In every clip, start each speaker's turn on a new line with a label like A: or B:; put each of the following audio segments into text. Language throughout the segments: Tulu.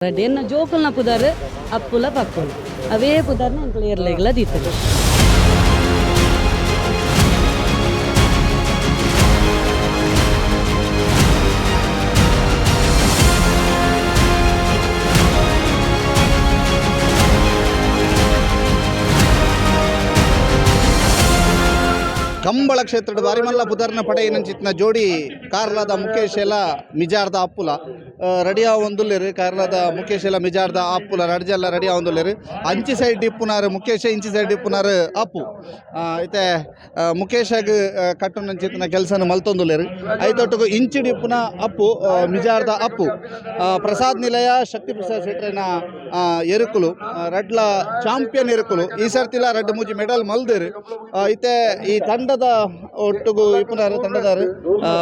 A: ರೆಡ್ಡಿ ಎನ್ನ ಜೋಕುಲ್ನ ಪುದರ್ ಅಪ್ಪುಲ ಪಕ್ಕುಲ ಅವೇ ಪುದರ್ನ ಎಂಕುಲು ಎರ್ಲೆಗ್ಲ ದೀತದೆ.
B: ಕಂಬಳ ಕ್ಷೇತ್ರದ ಬಾರಿಮಲ್ಲ ಪುದರ್ನ ಪಡೆಯಿನಂಚಿತ್ನ ಜೋಡಿ ಕಾರ್ಲಾದ ಮುಖೇಶ್ ಎಲ್ಲ ಮಿಜಾರ್ದ ಅಪ್ಪುಲ ರೆಡಿ ಆವೊಂದುಲ್ಲೆರ್. ಕಾರ್ಲಾದ ಮುಖೇಶ್ ಎಲ್ಲ ಮಿಜಾರ್ದ ಅಪ್ಪುಲ ರಡ್ಜೆಲ್ಲ ರೆಡಿ ಆವೊಂದುಲ್ಲೆರ್. ಅಂಚಿ ಸೈಡ್ ಇಪ್ಪುನಾರ್ ಮುಖೇಶ್, ಇಂಚಿ ಸೈಡ್ ಇಪ್ಪುನಾರ್ ಅಪ್ಪು. ಇತ್ತೆ ಮುಖೇಶಗ್ ಕಟ್ಟುನಂಚಿತ್ನ ಕೆಲಸನ ಮಲ್ತೊಂದುಲ್ಲೆರ್. ಐತೊಟ್ಟುಗು ಇಂಚಿಡ್ ಇಪ್ಪುನ ಅಪ್ಪು, ಮಿಜಾರ್ದ ಅಪ್ಪು, ಪ್ರಸಾದ್ ನಿಲಯ ಶಕ್ತಿ ಪ್ರಸಾದ್ ಶೆಟ್ರೆನ ಎರುಕುಲು, ರಡ್ಲ ಚಾಂಪಿಯನ್ ಎರುಕುಲು. ಈ ಸರ್ತಿಲ ರಡ್ಡ್ ಮೂಜಿ ಮೆಡಲ್ ಮಲ್ದೆರ್. ಇತ್ತೆ ಈ ತಂಡದ ಒಟ್ಟುಗು ಇಪ್ಪುನಾರು ತಂಡದಾರು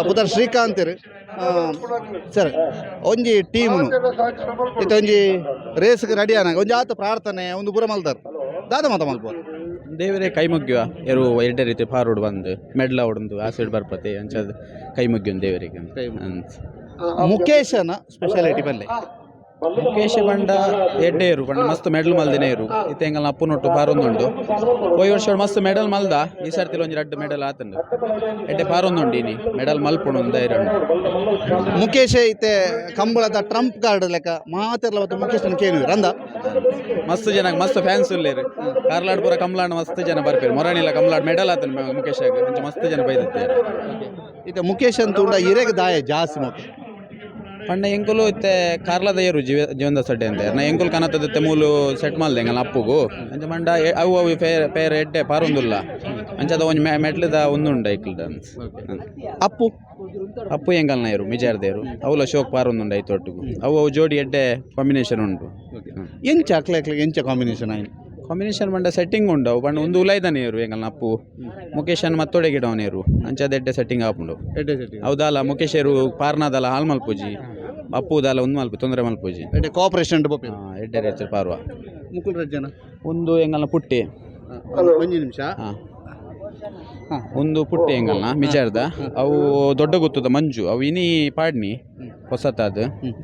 B: ಪುದರ್ ಶ್ರೀಕಾಂತರು. ಸರ್, ಒಂಜಿ ಟೀಮ್ನು ಇತ್ತೆ ಒಂಜಿ ರೇಸ್ಗೆ ರೆಡಿ ಆನಾಗ ಒಂಜಿ ಆತ ಪ್ರಾರ್ಥನೆ ಒಂದು ಪೂರ ಮಲ್ದಾರ್, ದಾದ ಮಾತ ಮಲ್ಪ?
C: ದೇವರೇ ಕೈ ಮುಗ್ಯುವ ಎರು ಎಡ್ಡೆ ರೀತಿ ಫಾರ್ವರ್ಡ್ ಬಂದು ಮೆಡ್ಲ ಹೊಡಂದು ಆ ಸೈಡ್ ಬರ್ಪತೆ ಅಂಚದ ಕೈ ಮುಗ್ಯುವ ದೇವರಿಗೆ ಅಂತ.
B: ಮುಖೇಶನ ಸ್ಪೆಷಾಲಿಟಿ ಬಲ್ಲೆ?
C: ಮುಖೇಶ್ ಬಂಡ ಎಡ್ಡೆ ಇರು ಪಂಡ ಮಸ್ತ್ ಮೆಡಲ್ ಮಲ್ದಿನ ಇರು. ಇತ್ತೆ ಎಂಗಲ್ನ ಅಪ್ಪುನೊಟ್ಟು ಪಾರೊಂದುಂಡು. ಪೋಯಿ ವರ್ಷ ಮಸ್ತ್ ಮೆಡಲ್ ಮಲ್ದ, ಈ ಸರ್ತಿ ಒಂಜಿ ರಡ್ಡ್ ಮೆಡಲ್ ಆತುಂಡು. ಎಡ್ಡೆ ಪಾರೊಂದುಂಡು, ಇನಿ ಮೆಡಲ್ ಮಲ್ಪುಂಡು ಒಂದು ಧೈರ್ಯ ಉಂಡು.
B: ಮುಖೇಶ್ ಇತ್ತೆ ಕಂಬಳದ ಟ್ರಂಪ್ ಕಾರ್ಡ್ ಲೆಕ್ಕ ಮಾತೆರ್ಲ ಮತ್ತು ಮುಖೇಶನ ಕೇಳುವೆ ರಂದ.
C: ಮಸ್ತ್ ಜನ, ಮಸ್ತ್ ಫ್ಯಾನ್ಸ್ ಉಲ್ಲೇರು. ಕಾರ್ಲಾಡ್ ಪೂರ ಕಮ್ಲಾಡ್ ಮಸ್ತ್ ಜನ ಬರ್ಪೇರು. ಮೊರಣಿಲ್ಲ ಕಮ್ಲಾಡ್ ಮೆಡಲ್ ಆತನ ಮುಖೇಶ್ ಅಂಚ ಮಸ್ತ್ ಜನ ಬೈದಿತ್ತೇರು.
B: ಇತ್ತೆ ಮುಖೇಶ್ ಅಂತ ಉಂಡ ಇರೆಗ್ ದಾಯ ಜಾಸ್ತಿ ಮೋಕೆ?
C: ಪಂಡ ಎಂಕುಲು ಇತ್ತೆ ಕಾರ್ಲದ ಏರು ಜೀವ ಜೀವನದ ಸಡ್ಡೆ ಅಂತ ನಾ ಎಂಕುಲು ಕನತದ ಮೂಲು ಸೆಟ್ ಮಲ್ದೆ ಎಂಗಲ್ನ ಅಪ್ಪುಗು. ಅಂಚ ಮಂಡ ಅವು ಅವು ಪೇರ್ ಪೇರ್ ಎಡ್ಡೆ ಪಾರೊಂದುಲ್ಲ. ಅಂಚದ ಒಂಜಿ ಮೆಟ್ಲದ ಒಂದು ಉಂಡು ಐಕ್ಲ್ದ ಅಂತ.
B: ಅಪ್ಪು?
C: ಅಪ್ಪು ಎಂಗಲ್ನ ಏರು ಮಿಜಾರ್ದೇರು. ಅವುಲ ಶೋಕ್ ಪಾರೊಂದುಂಡು ಐತೊಟ್ಟುಗು. ಅವು ಅವು ಜೋಡಿ ಎಡ್ಡೆ ಕಾಂಬಿನೇಷನ್ ಉಂಟು.
B: ಎಂಚ ಅಕ್ಲೆ ಅಕ್ಲೆ ಎಂಚ ಕಾಂಬಿನೇಷನ್ ಆಯ್ತು?
C: ಕಾಂಬಿನೇಷನ್ ಪಂಡ ಸೆಟ್ಟಿಂಗ್ ಉಂಡು. ಅವು ಪಂಡ ಒಂದು ಉಲೈದನ ಏರು ಎಂಗಲ್ನ ಅಪ್ಪು, ಮುಖೇಶನ್ ಮತ್ತೊಡೆ ಗಿಡವನೇರು. ಅಂಚದ ಎಡ್ಡೆ ಸೆಟ್ಟಿಂಗ್ ಆಪುಂಡು.
B: ಎಡ್ಡೆ ಸೆಟ್ಟಿಂಗ್.
C: ಹೌದಲ್ಲ, ಮುಖೇಶರು ಪಾರ್ನಾದಲ್ಲ ಹಾಲ್ ಮಲ್ಪುಜಿ, ಅಪ್ಪು ದಾಲ ಒಂದು ಮಲ್ಪ ತೊಂದರೆ ಮಲ್ಪುಜಿ.
B: ಎಡ್ಡೆ ಕೋಆಪರೇಷನ್ ಉಂಟು ಬೋಪೆ.
C: ಹಾ, ಎಡ್ಡೆ ರೇಚರ್ ಪಾರ್ವ.
B: ಮುಕುಲ್ ರಜ್ಜನ?
C: ಒಂದು ಎಂಗಲ್ನ ಪುಟ್ಟಿ.
B: ಒಂಜಿ ನಿಮಿಷ.
C: ಹಾ, ಒಂದು ಪುಟ್ಟಿ ಎಂಗಲ್ನ ಮಿಜಾರ್ದ. ಅವು ದೊಡ್ಡ ಗೊತ್ತದ ಮಂಜು. ಅವು ಇನಿ ಪಾಡ್ನಿ ಹೊಸತಾದ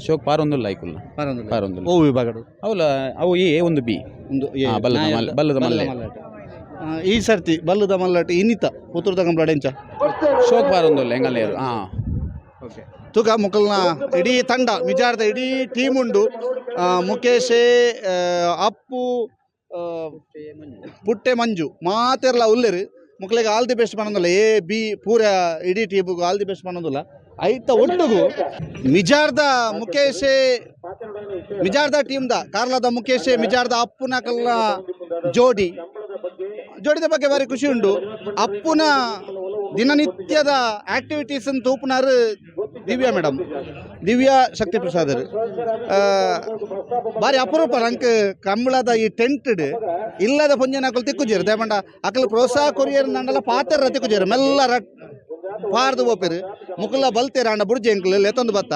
C: ಶೋಕ್ ಪಾರೊಂದುಲ್ಲ ಐಕುಲ್ಲ ಪಾರೊಂದುಲ್ಲ.
B: ಓ ವಿಭಾಗಡು?
C: ಅವಲ ಅವು ಎ, ಒಂದು ಬಿ.
B: ಒಂದು ಎ.
C: ಹಾ, ಬಲ್ಲದ ಬಲ್ಲದ ಮಲ್ಲೆ.
B: ಈ ಸರ್ತಿ ಬಲ್ಲದ ಮಲ್ಲಟ್ ಇನ್ನಿತ ಪುತ್ತೂರ್ದ ಕಂಬಳಡ್ ಎಂಚ?
C: ಶೋಕ್ ಪಾರೊಂದುಲ್ಲ ಎಂಗಲ್ನೇರು. ಹಾ.
B: ತೂಕ ಮುಕಲ್ನ ಇಡೀ ತಂಡ, ಮಿಜಾರ್ದ ಇಡೀ ಟೀಮ್ ಉಂಡು. ಮುಖೇಶ್, ಅಪ್ಪು, ಪುಟ್ಟೆ, ಮಂಜು ಮಾತೆರ್ಲ ಉಲ್ಲೆರ್. ಮುಕ್ಲೆಗ್ ಆಲ್ the best ಪನೊಂದುಲ್ಲ. ಎ ಬಿ ಪೂರ ಇಡೀ ಟೀಮ್ಗೆ ಆಲ್ the best ಪನೊಂದುಲ್ಲ. ಐತ ಒಟ್ಟುಗು ಮಿಜಾರ್ದ ಮುಖೇಶ್, ಮಿಜಾರ್ದ ಟೀಮ್ದ ಕಾರ್ಲದ ಮುಖೇಶ್, ಮಿಜಾರ್ದ ಅಪ್ಪುನ ಕಲ್ನ ಜೋಡಿ, ಜೋಡಿದ ಬಗ್ಗೆ ಬಾರಿ ಖುಷಿ ಉಂಡು. ಅಪ್ಪುನ ದಿನನಿತ್ಯದ ಆಕ್ಟಿವಿಟೀಸ್ ತೂಪುನಾರು ದಿವ್ಯಾ ಮೇಡಮ್, ದಿವ್ಯಾ ಶಕ್ತಿ ಪ್ರಸಾದರ್. ಬಾರಿ ಅಪರೂಪ ನಂಕ್ ಕಂಬಳದ ಈ ಟೆಂಟ್ ಇಲ್ಲದ ಪೊಂಜನಕುಲು ತಿಕ್ಕುಜೇರು. ದೇಪಂಡ ಅಕಲ್ ಪ್ರೋತ್ಸಾಹ ಕೊರಿಯರ್ ನಂಡಲ ಪಾತೆರ ತಿಕ್ಕುಜೇರು. ಮೆಲ್ಲ ರಟ್ ಪಾರ್ದು ಪೋಪೆರು. ಮುಕುಲ ಬಲ್ತೇರ ಅಂಡ ಬುಡ್ಜಿ ಎಂಕ್ಲು ಲೆತ್ತೊಂದು ಬತ್ತ.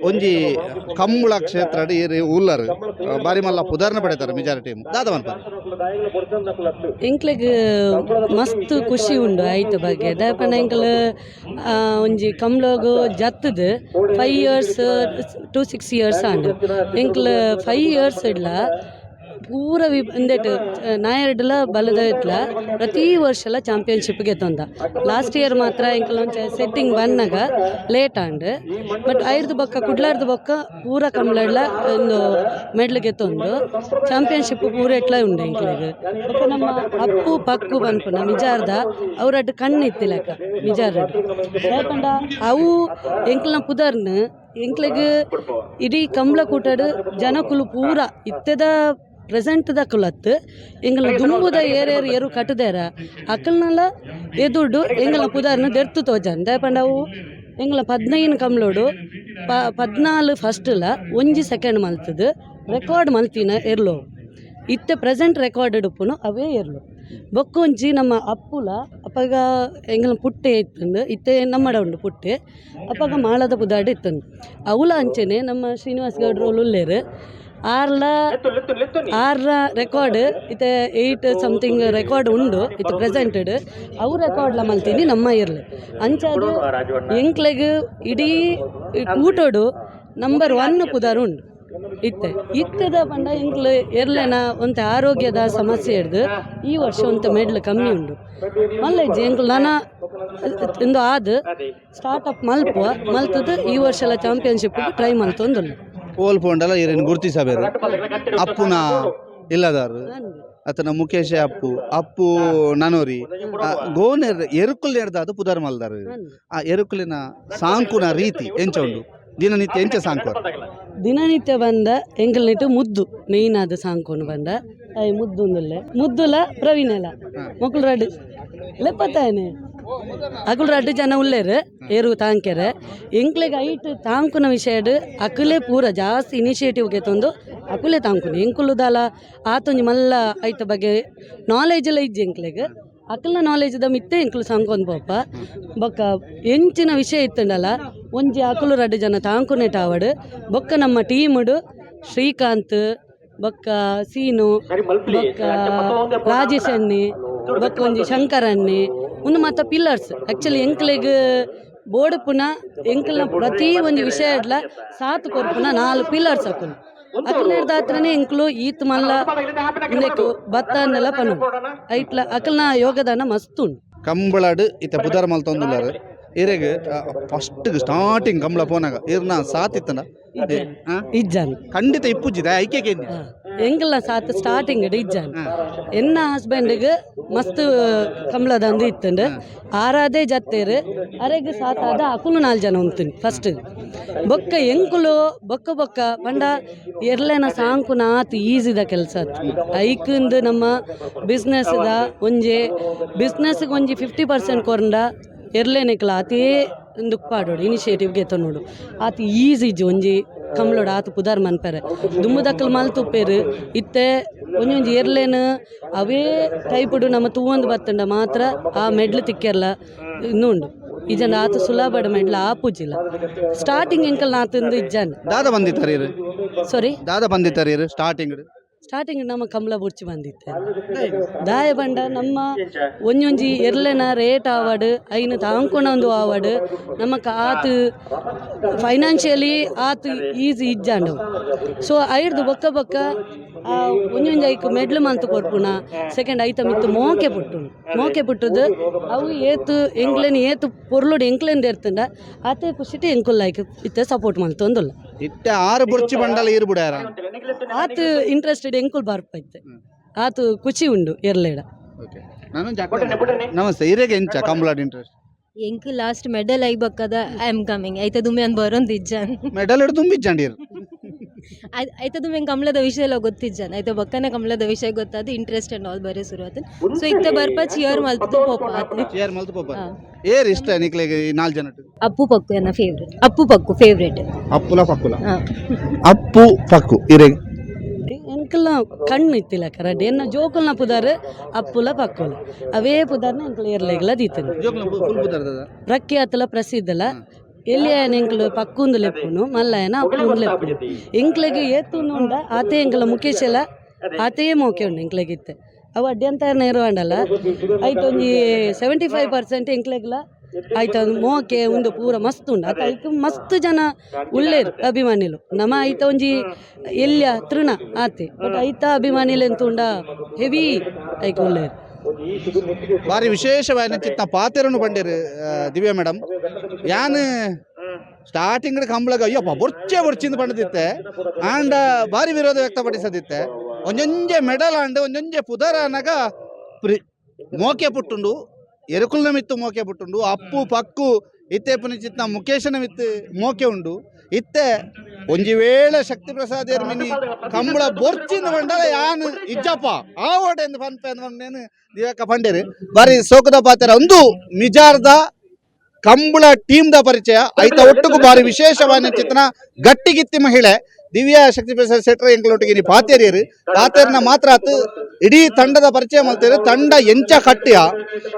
B: ಒಂಜಿ ಕಂಬಳ ಕ್ಷೇತ್ರ ಇರು ಉಲ್ಲರು ಬಾರಿ ಮಲ್ಲ ಪುದಾರ್ನ ಪಡೆತಾರೆ ಮಿಜಾರ ಟೀಮ್. ದಾದ ಮನ್ಪ?
A: ಎಂಕ್ಲೆಗ್ ಮಸ್ತ್ ಖುಷಿ ಉಂಡು ಐತ ಬಗ್ಗೆ. ದಾಯೆಪಂಡ ಎಂಕಲ್ ಒಂಜಿ ಕಂಬ್ಳಗು ಜತ್ತದು 5 ಇಯರ್ಸ್ ಟು 6 ಇಯರ್ಸ್ ಆಂಡ್. ಎಂಕ್ಲ 5 ಇಯರ್ಸ್ ಇಡ್ಲ ಪೂರ ವಿ ಇಂದೆಟ್ ನಾಯರ್ಡ್ಲ ಬಲದ ಇಟ್ಲ ಪ್ರತಿ ವರ್ಷಲ ಚಾಂಪಿಯನ್ಶಿಪ್ ಗೆತ್ತೊಂದ. ಲಾಸ್ಟ್ ಇಯರ್ ಮಾತ್ರ ಎಂಕಲ್ ಒಂಚ ಸೆಟ್ಟಿಂಗ್ ಬನ್ನಗ ಲೇಟ್ ಆಂಡ್. ಬಟ್ ಐರ್ದು ಬೊಕ್ಕ ಕುಡ್ಲಾರ್ದು ಬೊಕ್ಕ ಪೂರ ಕಂಬ್ಳಡ್ಲ ಒಂದು ಮೆಡ್ಲ್ ಗೆತ್ತೊಂದು ಚಾಂಪಿಯನ್ಶಿಪ್ ಪೂರ ಎಟ್ಲ ಉಂಡು ಎಂಕ್ಲೆಗ್. ಬೊಕ್ಕ ನಮ್ಮ ಅಪ್ಪು ಪಕ್ಕು ಪನ್ಪುನ ಮಿಜಾರ್ದ ಅವರಡ್ಡು ಕಣ್ಣು ಇತ್ತಿಲೆಕ್ಕ ಮಿಜಾರ್ಡ್. ದಾಯೆಪಂಡ ಅವು ಎಂಕ್ಲ್ನ ಪುದರ್ನ್ ಎಂಕ್ಲೆಗ್ ಇಡೀ ಕಂಬ್ಳ ಕೂಟಡ್ ಜನಕುಲು ಪೂರ ಇತ್ತೆದ ಪ್ರೆಸೆಂಟ್ ದಕುಲತ್ ಎಂಕಲ್ನ ದುಂಬುದ ಏರೇರು ಏರು ಕಟ್ಟುದೇರ ಅಕಲ್ನಲ ಎದುರ್ಡು ಎಂಕಲ್ನ ಪುದರ್ನ ದೆರ್ತು ತೋಜನ್. ದಾಯೆಪಂಡ ಅವು ಎಂಕಲ್ನ 15 ಕಂಬ್ಳೋಡು 14 ಫಸ್ಟ್ಲ ಒಂಜಿ ಸೆಕೆಂಡ್ ಮಲ್ತದು ರೆಕಾರ್ಡ್ ಮಲ್ತಿನ ಎರ್ಲು. ಇತ್ತೆ ಪ್ರೆಸೆಂಟ್ ರೆಕಾರ್ಡೆಡ್ ಉಪ್ಪುನು ಅವೇ ಎರ್ಲು. ಬೊಕ್ಕ ಒಂಜಿ ನಮ್ಮ ಅಪ್ಪುಲ ಅಪಗ ಎಂಕಲ್ನ ಪುಟ್ಟೆ ಇತ್ತುಂಡು, ಇತ್ತೆ ನಮ್ಮಡ ಉಂಡು ಪುಟ್ಟೆ, ಅಪಗ ಮಾಳದ ಪುದಾರ್ಡ್ ಇತ್ತುಂಡು. ಅವುಲ ಅಂಚೆನೆ ನಮ್ಮ ಶ್ರೀನಿವಾಸ್ ಗೌಡ್ರು ಉಲ್ಲೇರು. ಆರ್ಲ ಆರ್ರ ರೆಕಾರ್ಡ್ ಇತ್ತೆ 8 ಸಮಥಿಂಗ್ ರೆಕಾರ್ಡ್ ಉಂಡು ಇತ್ತೆ ಪ್ರೆಸೆಂಟೆಡ್. ಅವು ರೆಕಾರ್ಡ್ಲ ಮಲ್ತೀನಿ ನಮ್ಮ ಇರ್ಲಿ. ಅಂಚಾದ್ ಎಂಕ್ಲೆಗ್ ಇಡೀ ಕೂಟೋಡು ನಂಬರ್ 1 ಪುದರ್ ಉಂಡು. ಇತ್ತೆ ಇತ್ತದ ಪಂಡ ಎಂಕ್ಲು ಎರ್ಲೆನ ಒಂತೆ ಆರೋಗ್ಯದ ಸಮಸ್ಯೆ ಹಿಡ್ದು ಈ ವರ್ಷ ಒಂತೆ ಮೆಡ್ಲ್ ಕಮ್ಮಿ ಉಂಡು. ಮಲ್ಲೆಜ್ಜಿ ಎಂಕ್ಲು ನನ ಇಂದು ಆದ್ ಸ್ಟಾರ್ಟ್ ಅಪ್ ಮಲ್ಪುವ ಮಲ್ತದ್ದು ಈ ವರ್ಷ ಎಲ್ಲ ಚಾಂಪಿಯನ್ಶಿಪ್ ಟ್ರೈ ಮಲ್ತೊಂದುಲ್ಲ.
B: ಓಲ್ ಪೋಂಡಲ ಇರೇನು ಗುರ್ತಿಸಬೇರು ಅಪ್ಪುನ ಇಲ್ಲದಾರು ಅತನ ಮುಖೇಶ್ ಅಪ್ಪು ಅಪ್ಪು ನನೋರಿ ಗೋನೆರ್ ಎರುಕುಲ್ ಅದು ಪುದರ್ ಮಲ್ದಾರು. ಆ ಎರುಕುಲಿನ ಸಾಂಕುನ ರೀತಿ ಎಂಚ ಉಂಡು? ದಿನನಿತ್ಯ ಎಂಚ ಸಾಂಕು?
A: ದಿನನಿತ್ಯ ಬಂದ ಎಂಕಲ್ನಿಟ್ಟು ಮುದ್ದು ಮೇಯ್ನ್ ಆದ ಸಾಂಕೊಂಡು ಬಂದ I ಮುದ್ದು ಉಂದುಲ್ಲೆ ಮುದ್ದುಲ ಪ್ರವೀಣಲ ಮೊಕುಲು ರಡ್ಡು ಲೆಪ್ಪತ್ತಾಯನೆ ಅಕುಲು ರಡ್ಡು ಜನ ಉಲ್ಲೇರು ಏರು ತಾಂಕೆರೆ. ಎಂಕ್ಲೆಗ್ ಐಟ್ ತಾಂಕುನ ವಿಷಯಡ್ ಅಕುಲೇ ಪೂರ ಜಾಸ್ತಿ ಇನಿಷಿಯೇಟಿವ್ ಗೆತೊಂದು ಅಕುಲೇ ತಾಂಕುನು. ಎಂಕುಲು ದಾಲ ಆತೊಂಜಿ ಮಲ್ಲ ಐತ ಬಗ್ಗೆ ನಾಲೆಜ್ ಎಲ್ಲ ಇಜ್ಜಿ ಎಂಕ್ಲೆಗ್. ಅಕಲ್ನ ನಾಲೆಜ್ದ ಮಿತ್ತೆ ಎಂಕುಲು ಸಂಕೊಂದು ಪೋಪ. ಬೊಕ್ಕ ಎಂಚಿನ ವಿಷಯ ಇತ್ತುಂಡಲ ಒಂಜಿ ಅಕುಲು ರಡ್ಡು ಜನ ತಾಂಕುನೆಟ್ ಆವಡ್. ಬೊಕ್ಕ ನಮ್ಮ ಟೀಮುಡು ಶ್ರೀಕಾಂತ್ ಬೊಕ್ಕ ಸೀನು ಬೊಕ್ಕ ರಾಜೇಶ್ ಅಣ್ಣೆ ಬೊಕ್ಕ ಒಂಜಿ ಶಂಕರ್ ಅಣ್ಣೆ ಉಂದು ಮಾತ ಪಿಲ್ಲರ್ಸ್. ಆ್ಯಕ್ಚುಲಿ ಎಂಕ್ಲೆಗ್ ಬೋಡುಪುನ ಎಂಕಲ್ನ ಪ್ರತಿ ಒಂಜಿ ವಿಷಯ ಇಡ್ಲ ಸಾತ್ ಕೊರ್ಪುನ ನಾಲ್ ಪಿಲ್ಲರ್ಸ್ ಅಕುಲು. ಅಕುಲು ಹಿಡ್ದಾತ್ರನೇ ಎಂಕ್ಲು ಈತ್ ಮಲ್ಲ ಉಂದೆಕ್ ಬತ್ತ ಅನ್ನೆಲ್ಲ ಪನು ಐಟ್ಲ ಅಕಲ್ನ ಯೋಗದಾನ ಮಸ್ತ್ ಉಂಡು.
B: ಕಂಬಳಡ್ ಇತ್ತ ಪುದರ್ ಮಲ್ತೊಂದುಲ್ಲಾರು. ಇರೆಗ್ ಫಸ್ಟ್ ಸ್ಟಾರ್ಟಿಂಗ್ ಕಂಬಳ ಪೋನಾಗ ಇರ್ನ ಸಾತಿತ್ತನ?
A: ಇಜ್ಜಾನ್.
B: ಖಂಡಿತ ಇಪ್ಪುಜ್ಜಿದ ಐಕೆ.
A: ಎಂಕಲ್ನ ಸಾತ್ ಸ್ಟಾರ್ಟಿಂಗ್ ಇಜ್ಜಾನ್. ಎನ್ನ ಹಸ್ಬೆಂಡ್ಗೆ ಮಸ್ತ್ ಕಂಬಳದಂದು ಇತ್ತಂಡು ಆರಾಧೆ ಜತ್ತೇರು ಅರೆಗ್ ಸಾತಾದ ಅಕುಲು ನಾಲ್ ಜನ ಉಂತೀನಿ ಫಸ್ಟ್. ಬೊಕ್ಕ ಎಂಕುಲು ಬೊಕ್ಕ ಬೊಕ್ಕ ಪಂಡ ಎರ್ಲೆನ ಸಾಂಕುನ ಆತ್ ಈಸಿದ ಕೆಲಸ ಐಕಂದು. ನಮ್ಮ ಬಿಸ್ನೆಸ್ದ ಒಂಜಿ ಬಿಸ್ನೆಸ್ಗೆ ಒಂಜಿ 50% ಕೊರಂಡ ಎರ್ಲೆನೆಕ್ಲ ಆತೇ ಉಂದುಕ್ ಪಾಡೋಡು ಇನಿಷಿಯೇಟಿವ್ ಗೆತೊನೊಡು. ಆತ್ ಈಸಿ ಇಜ್ಜಿ ಒಂಜಿ ಕಂಬ್ಳೋಡು ಆತ್ ಪುದರ್ ಮನ್ಪೆರೆ. ದುಂಬುದಕ್ಕಲ್ ಮಲ್ತುಪ್ಪೆರ್. ಇತ್ತೆ ಒಂಜೊಂಜಿ ಎರ್ಲೆನ್ ಅವೇ ಟೈಪುಡು ನಮ್ಮ ತೂವೊಂದು ಬತ್ತುಂಡ ಮಾತ್ರ ಆ ಮೆಡ್ಲ್ ತಿಕ್ಕೆರ್ಲ ಇನ್ನೂ ಉಂಡು. ಇಜಂಡ ಆತ್ ಸುಲಭಡ್ ಮೆಡ್ಲ್ ಆಪುಜಿಲ್ಲ. ಸ್ಟಾರ್ಟಿಂಗ್ ಎಂಕಲ್ ನಾತಂದು ಇಜ್ಜಾನ್.
B: ದಾದ ಬಂದಿತ್ತಾರೆ ಇರು?
A: ಸಾರಿ?
B: ದಾದ ಬಂದಿತ್ತಾರೆ ಇರು ಸ್ಟಾರ್ಟಿಂಗ್?
A: ಸ್ಟಾರ್ಟಿಂಗ್ ನಮ್ಮ ಕಂಬ್ಳ ಬುಡ್ಚಿ ಬಂದಿತ್ತೆ. ದಾಯ ಬಂಡ ನಮ್ಮ ಒಂಜೊಂಜಿ ಎರ್ಲೆನ ರೇಟ್ ಆವಡ್, ಐನು ತಾಂಕೊಣೊಂದು ಆವಡ್, ನಮಕ್ ಆತ್ ಫೈನಾನ್ಷಿಯಲಿ ಆತ್ ಈಸಿ ಇಜ್ಜಾಂಡು. ಸೊ ಐರ್ದು ಬೊಕ್ಕ ಬೊಕ್ಕ ಆ ಒಂಜೊಂಜಿ ಐಕ್ ಮೆಡ್ಲ್ ಮಲ್ತ್ ಕೊರ್ಪುನ. ಸೆಕೆಂಡ್ ಐತ ಮಿತ್ತ್ ಮೋಕೆ ಪುಟ್ಟುಂಡು. ಮೋಕೆ ಪುಟ್ಟುದು ಅವು ಏತ್ ಎಂಕ್ಲೆನ್ ಏತ್ ಪೊರ್ಲುಡು ಎಂಕ್ಲೆನ್ ದೇರ್ತುಂಡ ಆತೆ ಖುಷಿಟ್ ಎಂಕುಲ್ಲ ಐಕ್ ಇತ್ತೆ ಸಪೋರ್ಟ್ ಮಲ್ತೊಂದುಲ್ಲ.
B: ಇತ್ತೆ ಆರು ಬುರ್ಚಿ ಬಂಡಲ ಈರು ಬುಡ್ಯಾರ?
A: ಆತ್ ಇಂಟ್ರೆಸ್ಟೆಡ್ ಎಂಕುಲ್ ಬರ್ಪ ಇತ್ತೆ. ಆತ್ ಖುಷಿ ಉಂಡು ಎರ್ಲೇಡ.
B: ಓಕೆ, ನಾನು ನಮಸ್ತೆ. ಇರೆಗೆ ಎಂಚ ಕಂಬಳಡ್ ಇಂಟ್ರೆಸ್ಟ್?
D: ಎಂಕ್ ಲಾಸ್ಟ್ ಮೆಡಲ್ ಐಬಕ್ಕದ I am coming. ಐತ ದುಮ್ಮೆ ಅನ್ ಬರೋಂದಿಜ್ಜಾನ್.
B: ಮೆಡಲ್ ಹಿಡ್ದು ತುಂಬಿಜ್ಜಂಡಿರು.
D: ಐತ ದುಮ್ಮೆ ಕಮಲದ ವಿಷಯ ಎಲ್ಲ ಗೊತ್ತಿಜ್ಜಾನ್. ಐತ ಬಕ್ಕನ ಕಮಲದ ವಿಷಯ ಗೊತ್ತಾದ interest and all ಬರೇ ಶುರು ಆತನ್. ಸೊ ಇತ್ತೆ ಬರ್ಪ ಚಿಯರ್ ಮಲ್ತದು ಪೋಪ ಆತ್ನೆ.
B: ಚೇರ್ ಮಲ್ತು ಪೋಪ. ಏರ್ ಇಷ್ಟ ನಿಕ್ಲೆಗ್ ಈ ನಾಲ್ ಜನ?
D: ಅಪ್ಪು ಪಕ್ಕು ಎನ್ನ ಫೇವ್ರೆಟ್. ಅಪ್ಪು ಪಕ್ಕು ಫೇವ್ರೆಟ್.
B: ಅಪ್ಪುಲ ಪಕ್ಕುಲ? ಅಪ್ಪು ಪಕ್ಕು. ಇರೆಗ್?
A: ಎಂಕಲ್ನ ಕಣ್ಣು ಇತ್ತಿಲ್ಲ ಕರಡ್ ಎನ್ನ ಜೋಕುಲ್ನ ಪುದಾರ್ ಅಪ್ಪುಲ ಪಕ್ಕುಲ. ಅವೇ ಪುದಾರ್ನ ಎಂಕಲ್ ಎರ್ಲೆಗ್ಲ ದೀತನು.
B: ಫುಲ್ ಪುದರ್ದದ?
A: ಪ್ರಖ್ಯಾತಲ ಪ್ರಸಿದ್ಧಲ. ಎಲ್ಲಿಯನ ಎಂಕಲು ಪಕ್ಕೊಂದು ಲೆಪ್ಪುನು, ಮಲ್ಲಯನ ಅಪ್ಪುಂದು ಲೆಪ್ಪುನು. ಎಂಕ್ಲೆಗ್ ಏತುಂದು ಉಂಡ ಆತೆ ಎಂಕಲ ಮುಖೇಶ್ ಎಲ್ಲ ಆತೇ ಮೋಕೆ ಉಂಡು ಎಂಕ್ಲೆಗ್ ಇತ್ತೆ. ಅವು ಅಡ್ಯಂತ ನೆರವಾಂಡಲ್ಲ ಐತ ಒಂಜಿ 75% ಎಂಕ್ಲೆಗ್ಲ ಆಯ್ತು. ಅದು ಮೋಕೆ ಉಂದು ಪೂರ ಮಸ್ತ್ ಉಂಡು. ಅತ ಐಕ್ ಮಸ್ತ್ ಜನ ಉಲ್ಲೇರು ಅಭಿಮಾನಿಲು. ನಮ ಐತ ಒಂಜಿ ಎಲ್ಲಿಯ ತೃಣ ಆತೆ. ಬಟ್ ಐತ ಅಭಿಮಾನಿಲು ಎಂತ ಉಂಡ ಹೆವಿ ಐಕ್ ಉಲ್ಲೇರು.
B: ಬಾರಿ ವಿಶೇಷವಾಯಿನ ಚಿತ್ತ ಪಾತೆರನು ಪಂಡೇರು ದಿವ್ಯಾ ಮೇಡಮ್. ಯಾನ್ ಸ್ಟಾರ್ಟಿಂಗ್ ಕಂಬಳಗ ಅಯ್ಯಪ್ಪ ಬೊರ್ಚೆ ಬೊರ್ಚಿಂದ ಪಂಡದಿತ್ತೆ. ಆಂಡ ಬಾರಿ ವಿರೋಧ ವ್ಯಕ್ತಪಡಿಸದಿತ್ತೆ. ಒಂಜೊಂಜೆ ಮೆಡಲ್ ಆಂಡ್ ಒಂಜೊಂಜೆ ಪುದರ್ ಆನಗ ಪ್ರಿ ಮೋಕೆ ಪುಟ್ಟುಂಡು. ಎರುಕುಲ್ನ ಮಿತ್ತು ಮೋಕೆ ಪುಟ್ಟುಂಡು. ಅಪ್ಪು ಪಕ್ಕು ಇತ್ತೆ ಪುನಿಚಿತ್ನ ಮುಖೇಶನ ಮಿತ್ತು ಮೋಕೆ ಉಂಡು. ಇತ್ತೆ ಒಂಜಿ ವೇಳೆ ಶಕ್ತಿ ಪ್ರಸಾದ್ ಮಿನಿ ಕಂಬಳ ಬೊರ್ಚಿಂದ ಬಂಡಲ ಯಾನ್ ಇಜ್ಜಪ್ಪ ಆ ಓಟೆಂದು ಪನ್ಪೆ ಅಂದ್ ದಿವ್ಯಕ್ಕ ಪಂಡೇರು. ಬಾರಿ ಸೋಕದ ಪಾತೆರ. ಒಂದು ಮಿಜಾರ್ದ ಕಂಬಳ ಟೀಮ್ the ಪರಿಚಯ ಐತ ಒಟ್ಟುಗು ಬಾರಿ ವಿಶೇಷವಾದ ಚಿತ್ರಣ ಗಟ್ಟಿಗಿತ್ತಿ ಮಹಿಳೆ ದಿವ್ಯಾ ಶಕ್ತಿ ಪ್ರಸಾದ್ ಶೆಟ್ಟರ್ ಎಂಕ್ಲೊಟ್ಟಿಗೆ ನೀ ಪಾತೇರಿಯರು. ಪಾತೇರಿನ ಮಾತ್ರ ಆತು ಇಡೀ ತಂಡದ ಪರಿಚಯ ಮಲ್ತೇರು. ತಂಡ ಎಂಚ ಕಟ್ಟಿಯ,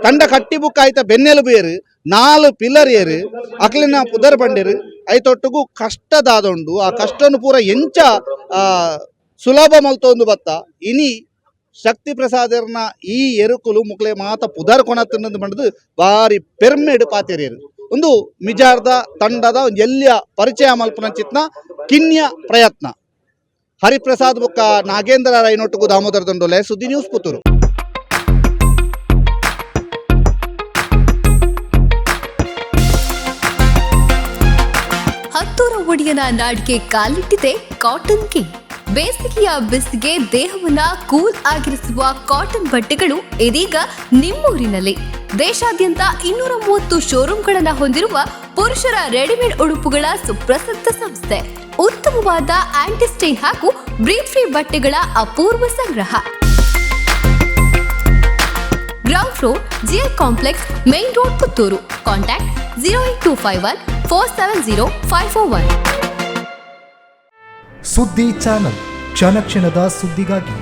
B: ತಂಡ ಕಟ್ಟಿ ಬುಕ್ ಆಯ್ತ ಬೆನ್ನೆಲುಬು ಏರು, ನಾಲ್ ಪಿಲ್ಲರ್ ಏರು, ಅಕ್ಲಿನ ಪುದರ್ ಬಂಡೇರು. ಐತೊಟ್ಟುಗು ಕಷ್ಟದಾದೊಂಡು ಆ ಕಷ್ಟನು ಪೂರ ಎಂಚ ಸುಲಭ ಮಲ್ತೊಂದು ಬತ್ತ. ಇನಿ ಶಕ್ತಿ ಪ್ರಸಾದರ್ನ ಈ ಎರುಕುಲು ಮುಕ್ಲೆ ಮಾತ ಪುದರ್ ಕೊನತ್ತನ್ನದು ಬಂಡದು ಬಾರಿ ಪೆರ್ಮೆಡ್ ಪಾತೆರಿಯರು. ಒಂದು ಮಿಜಾರ್ದ ತಂಡದ ಒಂದು ಎಲ್ಲಿಯ ಪರಿಚಯ ಮಲ್ಪನ ಚಿತ್ನ ಕಿನ್ಯ ಪ್ರಯತ್ನ. ಹರಿಪ್ರಸಾದ್ ಬೊಕ್ಕ ನಾಗೇಂದ್ರ ರೈನೊಟ್ಟುಗು ದಾಮೋದರ ದಂಡೋಲೆ, ಸುದ್ದಿ ನ್ಯೂಸ್, ಪುತ್ತೂರು.
E: ಹತ್ತೂರ ಒಡೆಯನ ನಾಡಿಗೆ ಕಾಲಿಟ್ಟಿದೆ ಕಾಟನ್ ಕಿಂಗ್. ಬೇಸಿಗೆಯ ಬಿಸಿಗೆ ದೇಹವನ್ನ ಕೂಲ್ ಆಗಿರಿಸುವ ಕಾಟನ್ ಬಟ್ಟೆಗಳು ಇದೀಗ ನಿಮ್ಮೂರಿನಲ್ಲಿ. ದೇಶಾದ್ಯಂತ 230 ಶೋರೂಮ್ಗಳನ್ನ ಹೊಂದಿರುವ ಪುರುಷರ ರೆಡಿಮೇಡ್ ಉಡುಪುಗಳ ಸುಪ್ರಸಿದ್ಧ ಸಂಸ್ಥೆ. ಉತ್ತಮವಾದ ಆಂಟಿಸ್ಟೈನ್ ಹಾಗೂ ಬ್ರೀತ್ ಫ್ರೀ ಬಟ್ಟೆಗಳ ಅಪೂರ್ವ ಸಂಗ್ರಹ. Ground floor, GL complex, main road, Puttur. Contact 08251470541.
F: ಸುದ್ದಿ ಚಾನಲ್, ಕ್ಷಣ ಕ್ಷಣದ ಸುದ್ದಿಗಾಗಿ.